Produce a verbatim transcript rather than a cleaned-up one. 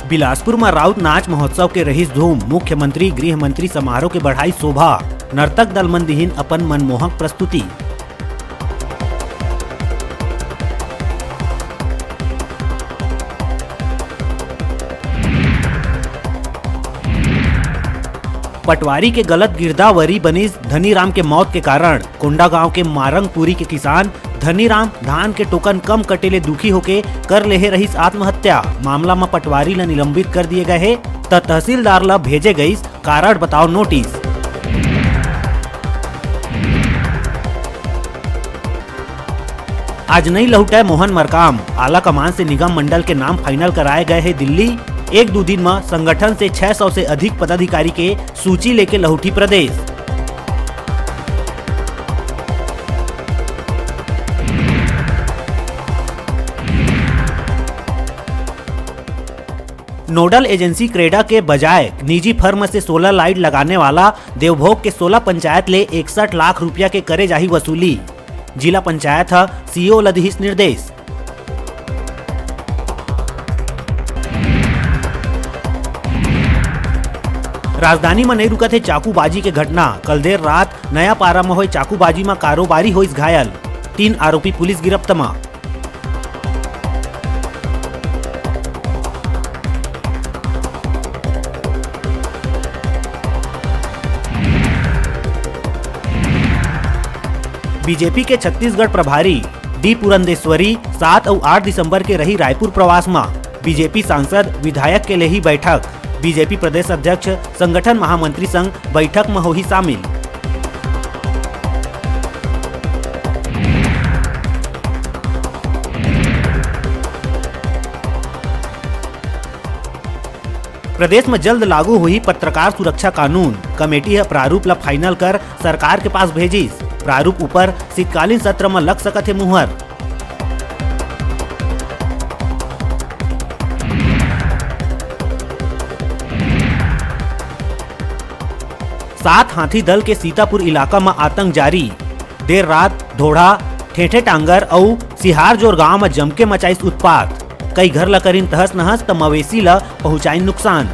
बिलासपुर म राउत नाच महोत्सव के रहिस धूम, मुख्यमंत्री, गृह मंत्री समारोह के बढ़ाई शोभा, नर्तक दल मन दिहिन अपन मनमोहक प्रस्तुति। पटवारी के गलत गिरदावरी बनिस धनीराम के मौत के कारण। कोंडागांव के मारंगपुरी के किसान धनीराम धान के टोकन कम कटे ले दुखी होके कर लेहे रहिस आत्महत्या। मामला म पटवारी ल निलंबित कर दिए गए हे, त तहसीलदार ल भेजे गइस कारण बताओ नोटिस। आज नइ लहुटय मोहन मरकाम। आला कमान से निगम मंडल के नाम फाइनल कराए गए हे दिल्ली। एक दू दिन म संगठन से छह सौ से अधिक पदाधिकारी के सूची लेके लहुटी प्रदेश। नोडल एजेंसी क्रेडा के बजाय निजी फर्म से सोलर लाइट लगाने वाला देवभोग के सोलह पंचायत ले इकसठ लाख रुपया के करे जाही वसूली। जिला पंचायत ह सीईओ ल दिहिस निर्देश। राजधानी म नइ रुकत हे चाकूबाजी के घटना। कल देर रात नयापारा म होय चाकूबाजी म कारोबारी होइस घायल, तीन आरोपी पुलिस गिरफ्त म। बीजेपी के छत्तीसगढ़ प्रभारी डी पुरंदेश्वरी सात अउ आठ दिसंबर के रही रायपुर प्रवास म। बीजेपी सांसद, विधायक के लेही बैठक। बीजेपी प्रदेश अध्यक्ष संगठन महामंत्री संग बैठक म होही शामिल। प्रदेश म जल्द लागू होही पत्रकार सुरक्षा कानून। कमेटी ह प्रारूप ल फाइनल कर सरकार के पास भेजिस। प्रारूप ऊपर शीतकालीन सत्र म लग सकत हे मुहर। सात हाथी दल के सीतापुर इलाका म आतंक जारी। देर रात ढोढ़ा, ठेठे टांगर अउ सिहारजोर गांव म जमके मचाइस उत्पात। कई घर ल करिन तहस नहस, त मवेशी ल पहुंचाइन नुकसान।